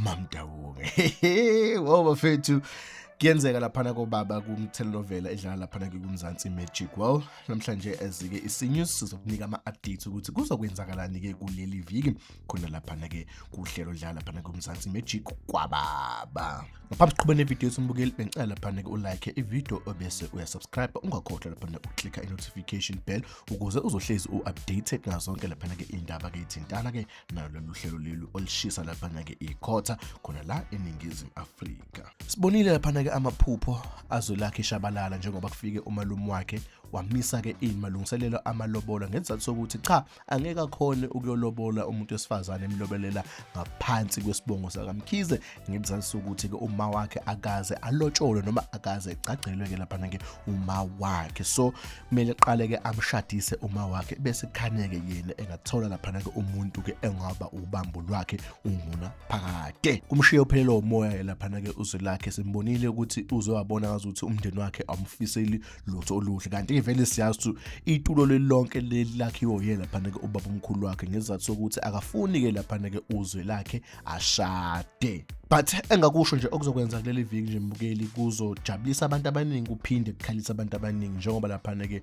Mamdawunge. Wow bafethu, kuyenzeka laphana kobaba kumthelenovela edlala laphana ke kuMzansi Magic. Well, namhlanje as-ke isi-news sizokunika ama-updates ukuthi kuzokwenzakalani ke kuleli viki khona laphana ke kuhlelo dlala laphana kuMzansi Magic kwababa. Ngaphambi siqhube nevidiyo yethu mbukeli, bengicela laphana ke ulike ividiyo obese uyasubscribe, ungakhohlwa laphana ukuklikha i-notification bell ukuze uzohlezi u-updated ngazo zonke laphana ke indaba ke ithintana ke nalo lolu hlelo lelu olushisa laphana ke ikhotha khona la eNingizimu Afrika. Sibonile laphana ke amaphupho aZwelakhe Shabalala njengoba kufike umalume wakhe wamisa ke imalungiselelo amalobola ngesizathu sokuthi cha, angeke akhone ukuyolobola umuntu wesifazane emlobelela ngaphansi kwesibongo sakaMkhize, ngesizathu sokuthi ke uma wakhe akaze alotsholwe noma akaze egcagcelwe ke laphana ke uma wakhe. So kumele qale ke amshadise uma wakhe, bese kukhanyeke yena engathola laphana ke umuntu ke engaba ubambo lwakhe unguna phakade. Kumshiye uphelelwa umoya laphana ke uZwelakhe. Simbonile ukuthi uze wabona ngazuthi umndeni wakhe awumfiseli lutho oluhle, kanti vele siyazi ukuthi itulo leli lonke leli lakhiwe uyena laphana ke ubaba omkhulu wakhe, ngesizathu sokuthi akafuni ke laphana ke uZwelakhe ashade. But engakusho nje okuzokwenza kuleli viki nje mbukeli, kuzojabulisa abantu abaningi, kuphinde kukhalisa abantu abaningi, njengoba laphana ke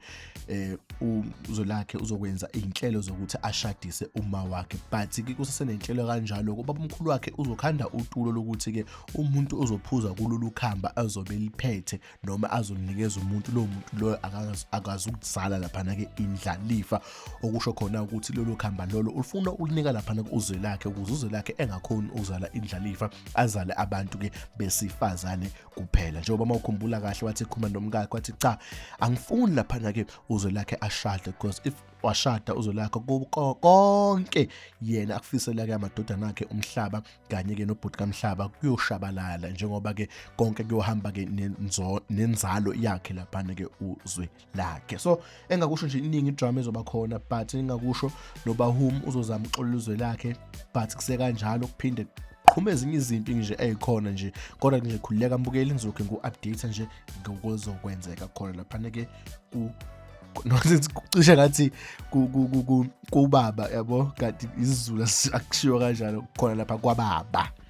uZwelakhe uzokwenza iy'nhlelo zokuthi ashadise uma wakhe. But ke kusesenenhlelo kanjalo, ubaba omkhulu wakhe uzokhanda utulo lokuthi ke umuntu ozophuza kulolu khamba azobe liphethe noma azolinikeza umuntu, lowo muntu loyo akazi ukuzala laphana ke indlalifa. Okusho khona ukuthi lolu khamba lolo ufuna ukunika laphana kuZwelakhe ukuze uZwelakhe engakhoni ukuzala indlalifa, azale abantu ke besifazane kuphela. Njengoba uma ukhumbula kahle, wathi ekhuluma nomkakhe wathi cha, angifuni laphana ke uZwelakhe ashade, because if washada uZwelakhe, konke yena akufisela ke amadodana akhe umhlaba kanye ke nobhuti kaMhlaba kuyoshabalala, njengoba ke konke kuyohamba ke nenzalo yakhe laphana ke uZwelakhe. So engakusho nje, iningi idrama ezoba khona, but engakusho noBahum uzozama uxolela uZwelakhe, but kusekanjalo kuphinde qhuma ezinye izinto nje ey'khona nje. Kodwa nje khululeka mbukeli, ngizokhe ngu-update nje ngokuzokwenzeka khona laphana ke ku cishe ngathi kubaba yabo, kanti isiZulu akushiwo kanjalo khona lapha kwababa.